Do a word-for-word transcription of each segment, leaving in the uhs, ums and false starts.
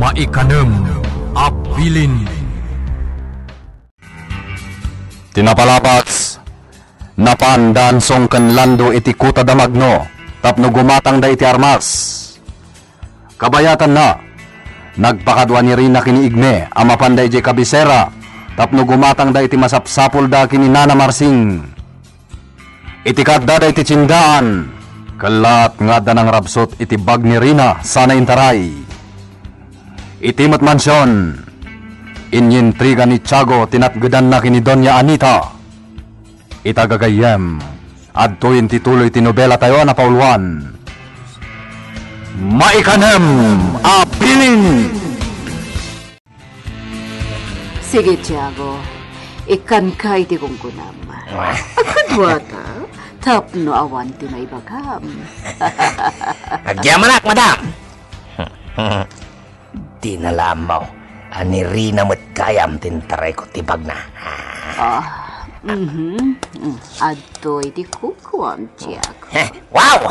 Maikanem a bilin. Ti napalabas, napan da Ansong ken Lando iti kuta da Magno tapno gumatangda iti armas. Kabayatanna, nagpakadua ni Rina ken ni Igme a mapanda idiay kabisera tapno gumatangda iti masapsapulda ken ni Nana Marsing. Iti kaaddada iti tiendaan, kellaat nga adda nangrabsot iti bag ni Rina sana intaray. Iti met mansion, inyintriga ni Tiago ti natgedanna ken ni Doña Anita. Ita gagayyem, adtoyen ti tuloy ti nobelatayo a napauluan. Maikanem a bilin! Sige, Tiago. Ikkanka iti gunggonam. Agkaduata, tapno awan ti maibagam. Agyamanak, madam! Dina la ammo a ni Rina met gayam ti intarayko ti bagna. Ah, mhm. Mm, adtoy ti kukuam, Tiago. Wow!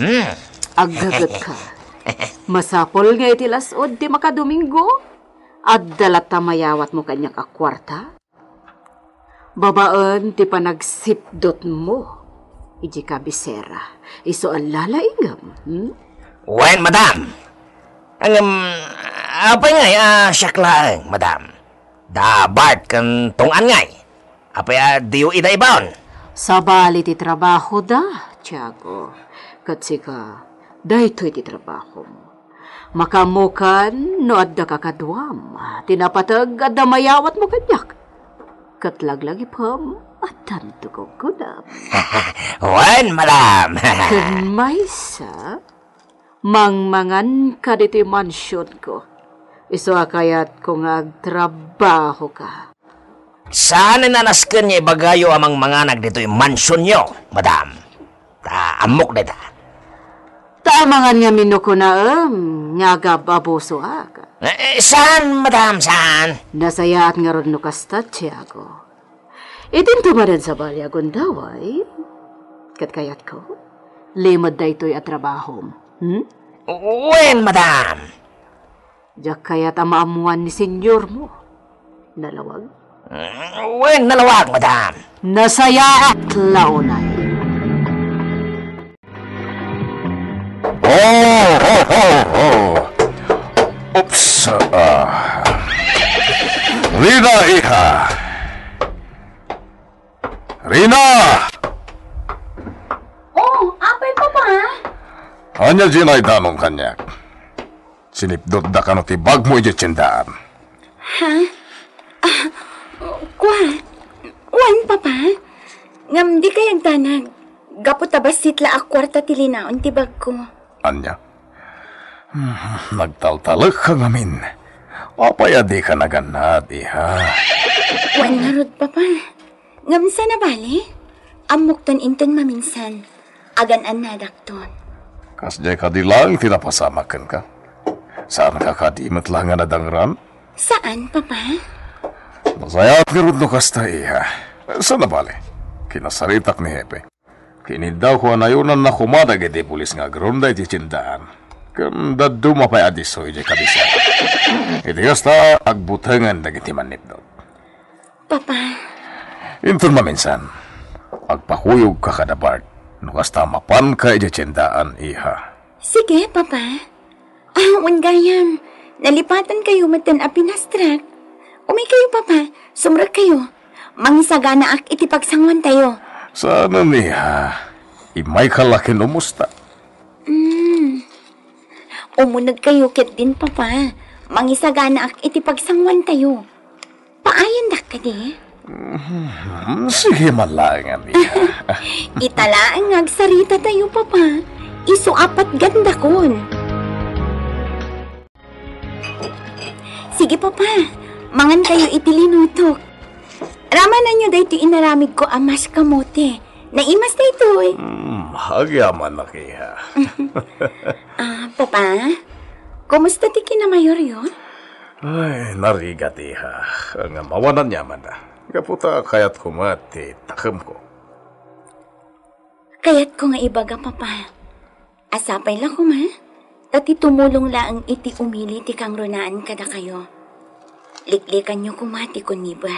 Mm. Aggagetka. Masapul nga iti las-ud ti makadomingo, adda latta mayawatmo kaniak a kuarta? Babaen ti panagsipdutmo idiay kabisera, isu a lalaingem, hmm? Wen, madam. Ngem, apay ngay a siak laeng, madam? Da Bart ken Tong-an ngay. Apay a diyo ida ibaon? Sabali ti trabahoda, Tiago. Ket sika, daytoy ti trabahom. Makaammokan no adda kakaduam ti napateg adda mayawatmo kaniak. Ket laglagipem, addanto gunggonam. Wen, madam. Ken maysa, mangmanganka ditoy mansionko. Isu a kayatko nga agtrabahoka. Saan a nasken nga ibagayo a mangmanganak ditoy mansionyo, madam. Ta ammok dayta. Ta amangan ngamin no kunaem nga agab-abusoak. Eh, eh, saan, madam, saan? Nasayaat ngarud no kasta, Tiago. Idinto manen sabali a gundaway. Ket kayatko, limed daytoy a trabahom. Hmm? Wen, madam. Diak kayat a maammoan ni senyormo. Nalawag? Mm, wen, nalawag, madam. Nasayaat la unay. Oh, oh, oh, oh. Oops, ah. Rina, iha. Rina! Oh, apay, Papa? Ania diay naidanom kaniak? Sinipdutda kano ti bagmo idiay tiendaan? Ha? Ah, kua? Wen, Papa. Ngem dikay agdanag. Gapu ta bassit la a kuarta ti linaon ti bagko. Ania? Hmm, nagtaltalekka ngamin. Apay a dika nagannad, iha? Wen ngarud, Papa. Ngem saan a bale? Ammokton inton maminsan. Agan-annadakton. Kasdiay kadi laeng ti napasamak kenka? Saanka kadi met la nga nadangran? Saan, Papa. Nasayaat ngarud no kasta, iha. Saan a bale? Kinasaritak ni Hepe. Kiniddawko a nayunanna koma dagiti pulis nga agronda iti tiendaan. Ken dadduma pay a disso idiay kabisera. Iti kasta, agbutengen dagiti mannipdut. Papa. Inton maminsan, agpakuyogka kada Bart no kasta mapanka idiay tiendaan, iha. Sige, Papa. Ah, wen gayam, nalipatankayo metten a pinastrak. Umaykayo, Papa. Sumrekkayo. Mangisaganaak iti pagsanguantayo. Saanen, iha. Immayka la ken umusta. Mm. Umunegkayo ketdin, Papa. Mangisaganaak iti pagsanguantayo. Paayandak kadi? Mhm. Sige man laeng, amiga. Ita laeng nga agsaritatayo, Papa. Isu a patgandakon. Sige, Papa. Mangankayo iti linutok. Ramananyo daytoy inaramidko a mash kamote. Naimas daytoy. Hmm, agyamanak, iha. Ah, Papa, kumusta ti kinamayoryo? Ay, narigat, iha. Ngem awan aniamanna. Gapu ta kayatko met ti takemko. Kayatko nga ibaga, Papa. A sapay la koma, Ta ti tumulong laeng iti umili ti kangrunaan kadakayo. Liklikanyo koma ti koniber.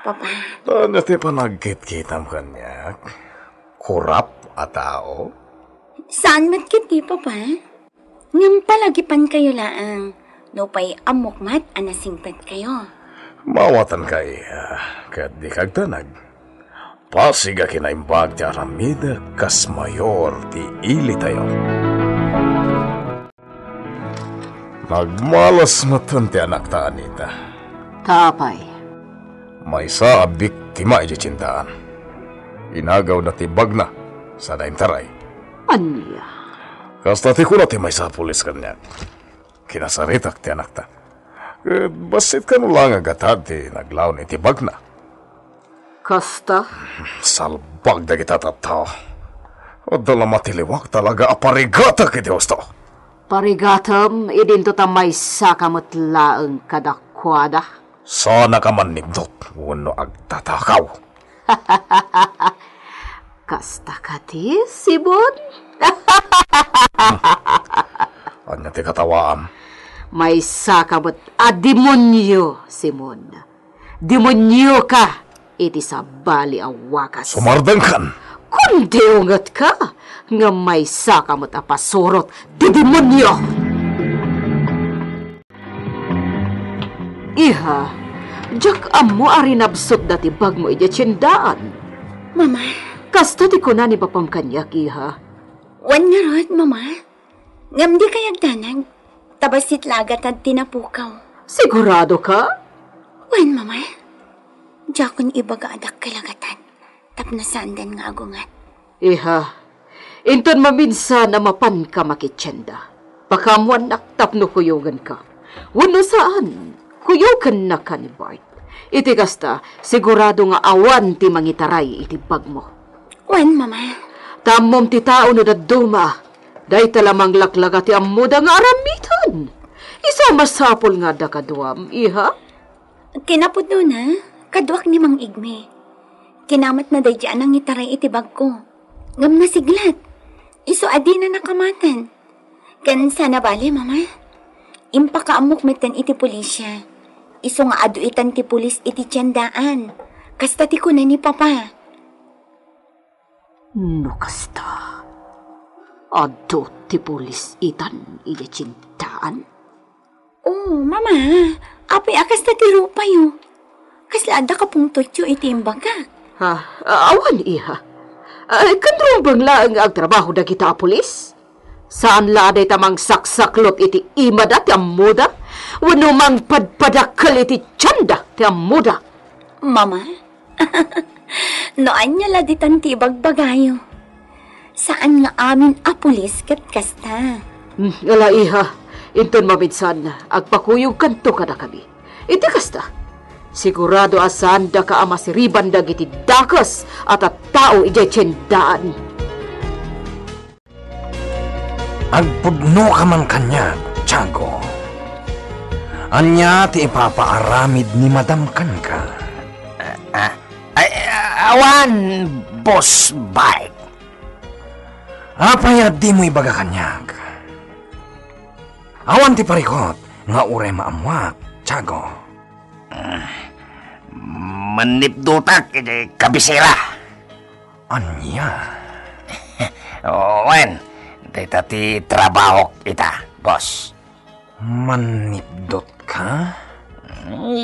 Papa. Ania ti panagkitkitam kaniak? Korap a tao? Saan met ketdi, Papa. Ngem palagipankayo laeng, nupay ammok met a nasingpetkayo. Mawatanka, iha, ket dika agdanag. Pasig a kinaimbag ti aramidek kas mayor ti ilitayo. Nagmalas metten ti anakta, Anita. Ta apay? Maysa a biktima idiay tiendaan. Inagawda ti bagna, sana intaray. Ania? Kasta ti kuna ti maysa a pulis kaniak. Kinasaritak ti anakta. Ket bassit kano laeng a gatad ti naglaon iti bagna. Kasta? Salbag dagita tattao. Adda la matiliwak talaga a parigatek iti husto. Parigatem idinto ta maysaka met laeng kadakuada. Saanaka mannipdut wenno agtatakaw. Kasta kadi, Simon? Ania ti katawaam? Maysaka met a demonio, Simon. Demonioka iti sabali a wagas. Sumardengkan! Kundi ungetka, ngem maysaka met a pasurot ti demonio! Iha, diak ammo a rinabsotda ti bagmo idiay tiendaan. Mama. Kasta ti kuna ni bapam kaniak, iha. Wen ngarud, Mama. Ngem dikay agdanag, ta bassit la a gatad ti napukaw. Siguradoka? Wen, Mama. Diakon ibaga a dakkel a gatad, tapno saandan nga agunget. Iha, inton maminsan a mapanka makitienda, pakaammoannak tapno kuyogenka. Wenno saan, kuyogennaka ni Bart. Iti kasta, sigurado nga awan ti mangitaray iti bagmo. Wen, Mama. Ta ammom ti tao no dadduma, dayta la manglaklaga ti ammoda nga aramiden. Isu a masapul nga adda kaduam, iha. Kinapudnona, kaduak ni Mang Igme. Kinamatna daydi a nangitaray iti bagko. Ngem nasiglat. Isu a dina nakamatan. Ken sana bale, Mama. Impakaammok metten iti pulisya. Isu nga adu itan ti pulis iti tiendaan. Kasta ti kuna ni Papa. No kasta, adu ti pulis itan idiay tiendaan? Oh, Mama, apay a kasta ti rupayo? Kasla adda kapungtotyo iti imbagak? Ha? Awan, iha. Ay, ken rumbeng laeng nga agtrabaho dagita a pulis? Saan la a dayta mangsaksaklot iti imada ti ammoda, wenno mangpadpadakkel iti tienda ti ammoda. Mama, no ania la ditan ti ibagbagayo? Saan nga amin a pulis ket kasta. Hmm, ala, iha, inton maminsan, agpakuyogkanto kadakami. Iti kasta, sigurado a saandaka a masiriban dagiti dakes a tattao idiay tiendaan. Agpudnoka man kaniak, Tiago. Ania ti ipapaaramid ni Madam kenka? Ah, ah, ay, ah, awan, Boss Bart. Apay a dimo ibaga kaniak? Awan ti parikut nga uray maammoak, Tiago. Ah, mannipdutak iti kabisera. Ania? Wen, dayta ti trabahok ita, boss. Mannipdutka?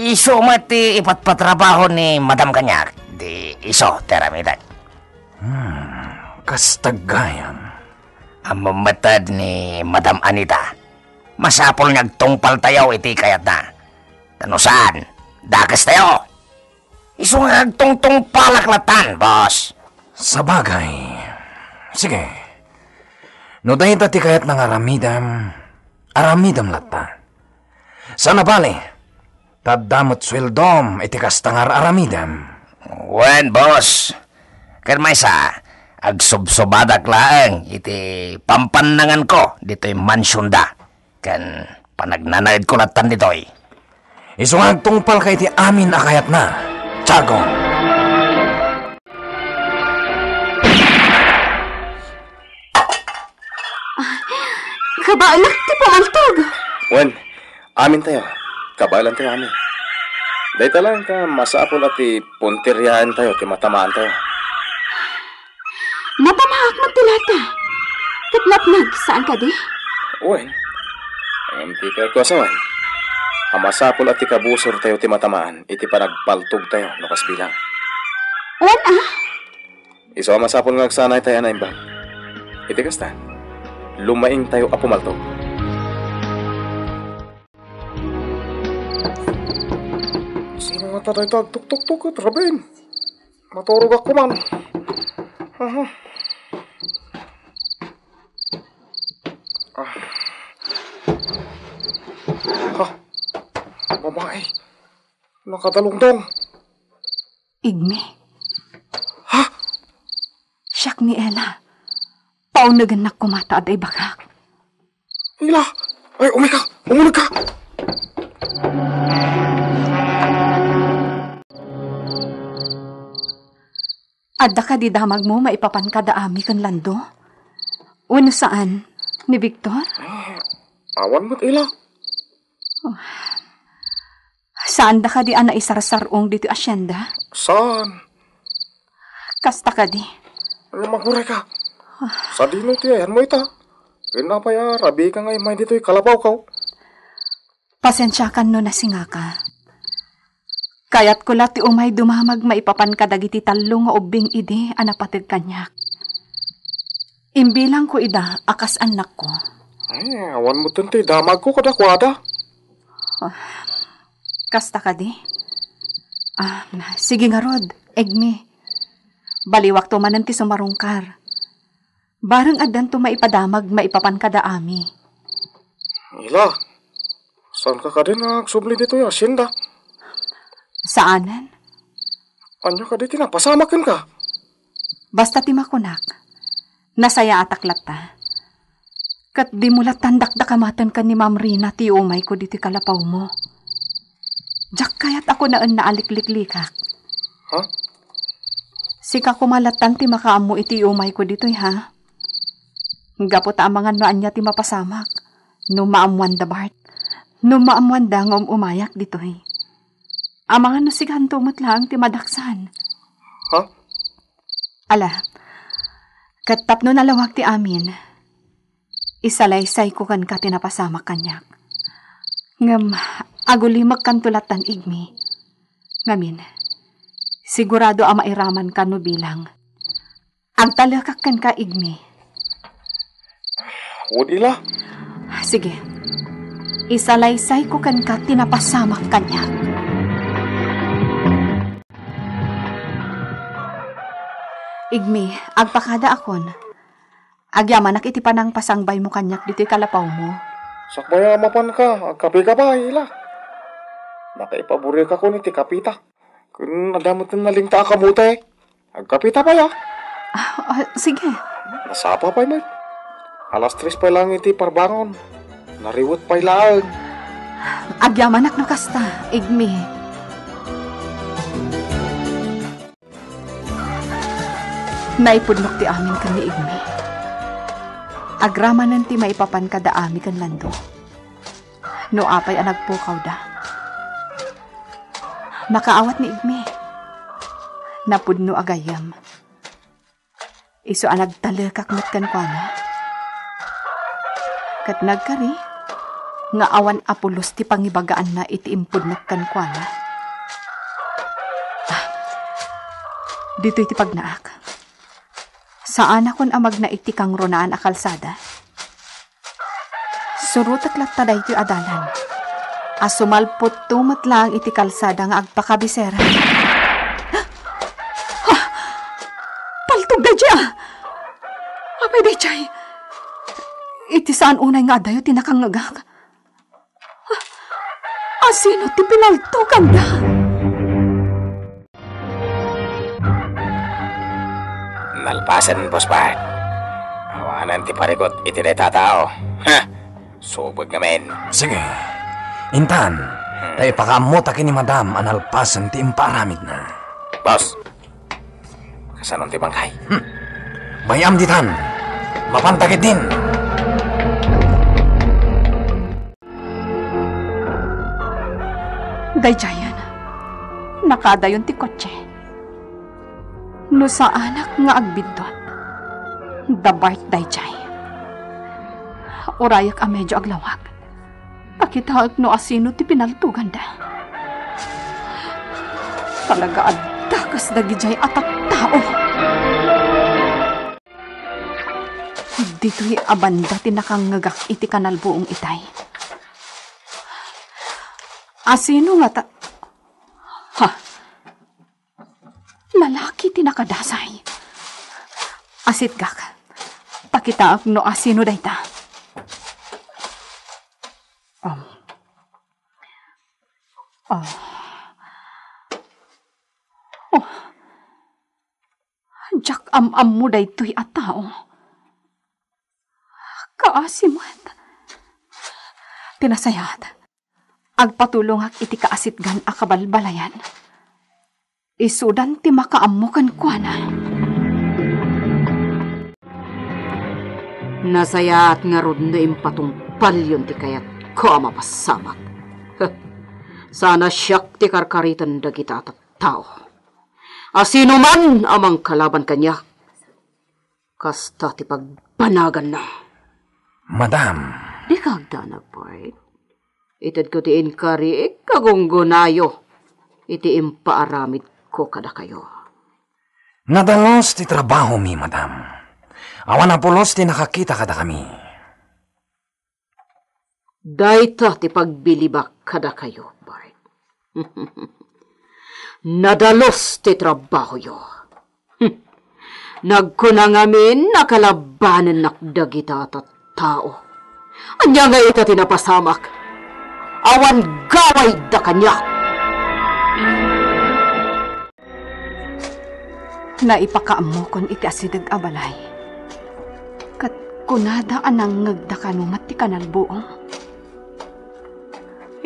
Isu met ti ipatpatrabaho ni Madam kaniak, di isu ti aramidek. Hmm, kasta gayam. Ammom meted ni Madam Anita, masapul nga agtungpaltayo iti kayatna. Ta no saan, dakestayo. Isu nga agtungtungpalak latan, boss. Sabagay. Sige. No dayta ti kayatna nga aramidem, aramidem latta. Sana bale, ta adda met sueldom iti kasta nga ar-aramidem. Wen, boss. Ken maysa, agsubsubadak laeng iti pampannanganko ditoy mansionda. Ken panagnanaedko lattan ditoy. Isu nga agtungpalka iti amin a kayatna, Tiago. Kabaelak ti pumaltog. Wen, amintayo. Kabaelantayo amin. Dayta laeng ta masapul a ti punteriaentayo ti matamaantayo. Matamaak met ti lata. Ket napnag, saan kadi? Wen. Ngem ti kayatko a sawen, a masapul a ti kabusortayo ti matamaan iti panagpaltogtayo no kas bilang. Wen, a? Isu a masapul nga agsanaytayo a naimbag. Iti kasta, lumaingtayo a pumaltog. Sino ngata dayta agtuktuktok ket raben? Maturogak koman. Aha. Ah. Ha? Babae. Nakadalungdong. Igmi. Ha? Siak ni Ella. Paunegennak koma ta adda ibagak. Ila! Ay, umay ka! Umuneg ka! Adda kadi damagmo maipapan kada Ami ken Lando? Wenno saan, ni Victor? Ah, awan met, Ila. Saanda kadi a naisarsar-ong ditoy asienda? Saan? Kasta kadi. Ano, aguray ka? Sadino ti ayanmo ita? Ken apay a rabii ka nga immay ditoy kalapawko? Pasensiakan no nasingaka. Kayatko la ti umay dumamag maipapan kadagiti tallo nga ubbing idi a napateg kaniak. Imbilangko ida a kas annakko. Ay, awan metten ti damagko kadakuada. Ah, kasta kadi? Ah, sige ngarud, Igmi. Baliwakto manen ti sumarungkar. Bareng addanto maipadamag maipapan kada Ami. Ila, saanka kadi nga agsubli ditoy asienda? Saanen. Ania kadi ti napasamak kenka? Basta ti makunak, nasayaatak latta. Ket dimo lattan dakdakamaten ken ni Ma'am Rina ti umayko ditoy kalapawmo. Diak kayat a kunaenna a likliklikak. Ha? Sika koma lattan ti makaammo iti umayko ditoy, ha? Gapu ta amangan no ania ti mapasamak, no maammoanda Bart, no maammoanda nga um-umayak ditoy. Amangan no sikanto met laeng ti madaksan. Ha? Ala, ket tapno nalawag ti amin, isalaysayko kenka ti napasamak kaniak. Ngem agulimekkanto lattan, Igmi. Ngamin, sigurado a mairamanka no bilang. Agtalekak kenka, Igmi. Wen, Ila. Sige. Isalaysayko kenka ti napasamak kaniak. Igmi, agpakadaakon. Agyamanak iti panangpasangbaymo kaniak ditoy kalapawmo. Sakbay a mapanka, agkapeka pay, Ila. Nakaipaburikakon iti kapeta. Ken adda met nalingta a kamote. Agkapeta pay, a. Ah, ah, sige. Nasapa pay met. Alas tres pay laeng iti parbangon. Nariwet pay laeng. Agyamanak no kasta, Igmi. Naipudnok ti amin ken ni Igmi. Agramanen ti maipapan kada Ami ken Lando. No apay a nagpukawda. Nakaawat ni Igmi. Napudno a gayyem. Isu a nagtalekak met kenkuana. Ket nagkari nga awan a pulos ti pangibagaanna iti impudnok kenkuana. Ah, ditoy ti pagnaak. Saanakon a magna iti kangrunaan a kalsada. Surotek latta daytoy a dalan a sumalputto met laeng iti kalsada nga agpakabisera. Ha! Paltog daydiay, a! Apay daydiay? Iti saan unay nga adayo ti nakangngegak. Ha! Asino ti pinaltoganda? Nalpasen, Boss Bart. Awanen ti parikut iti dayta a tao. Ha! Subed ngamin. Sige. Intan, ta ipakaammo ta ken ni Madam a nalpasen ti impaaramidna. Boss, kasanon ti bangkay? Hmm. Bay-am ditan. Mapanta ketdin. Daydiayen, nakadayon ti kotse. No saanak nga agbiddut, da Bart daydiay. Urayak a medyo aglawag. Pakitaek no asino ti pinaltoganda. Talaga a dakes dagidiay a tattao. Ditoy a banda ti nakangngegak iti kanalbuong itay. Asino nga ta-, ha? Lalaki ti nakadasay. Asitgak. Pakitaek no asino dayta. Um. Oh. Oh. Diak am-ammo daytoy a tao. Kaasi met. Ti nasayaat, agpatulongak iti kaasitgan a kabalbalayan. Isudan ti makaammo kenkuana. Nasayaat ngarud no impatungpalyon ti kayatko a mapasamak. Sana siak ti karkariten dagita a tattao. Asinoman a mangkalaban kaniak, kasta ti pagbanaganna. Madam. Dika agdanag, Bart. Itedko ti inkariek a gunggonayo iti impaaramidko kadakayo. Nadalus ti trabahomi, madam. Awan a pulos ti nakakita kadakami. Dayta ti pagbilibak kadakayo, Bart. Nadalus ti trabahoyo. Hm. Nagkuna ngamin a kalabanennak dagita a tattao. Ania nga ita ti napasamak? Awan gawayda kaniak. Naipakaammokon iti asideg a balay. Ket kunada a nangngegda kano met ti kanalbuong.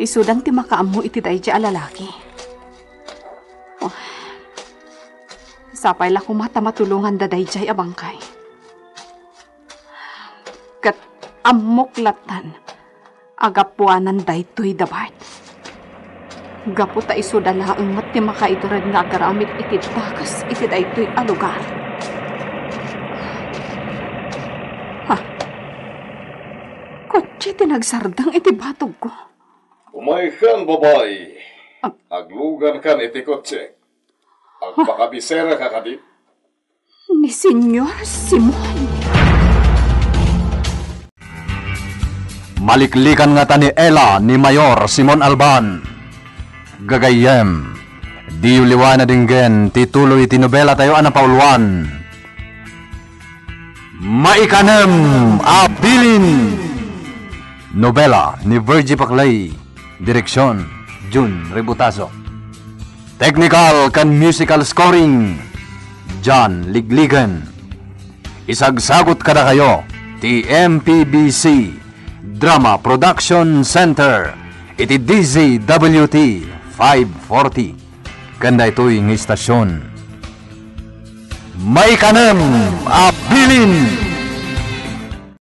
Isudan ti makaammo iti daydi a lalaki. Oh. Sapay la koma ta matulonganda daydiay a bangkay. Ket ammok lattan a gapuanan daytoy da Bart. Gapu ta isuda laeng met ti makaiturod nga agaramid iti dakes iti daytoy a lugar. Ha? Kotse ti nagsardeng iti batogko. Umaykan, babai. Ah. Aglugankan iti kotse. Agpakabiseraka kadi? Ni Señor Simon. Maliklikan ngata ni Ella ni Mayor Simon Alban. Gagayyem, diyo liwa nadinggen ti tuloy ti nobelatayo a napauluan. Maikanem a Bilin. Nobela ni Virgie Paclay. Direksyon, Jun Rebutazo. Technical ken musical scoring, John Ligligan. Isagsagut kadakayo ti M P B C Drama Production Center iti D Z W T five forty. Ken daytoy nga istasyon, Maikanem a Bilin.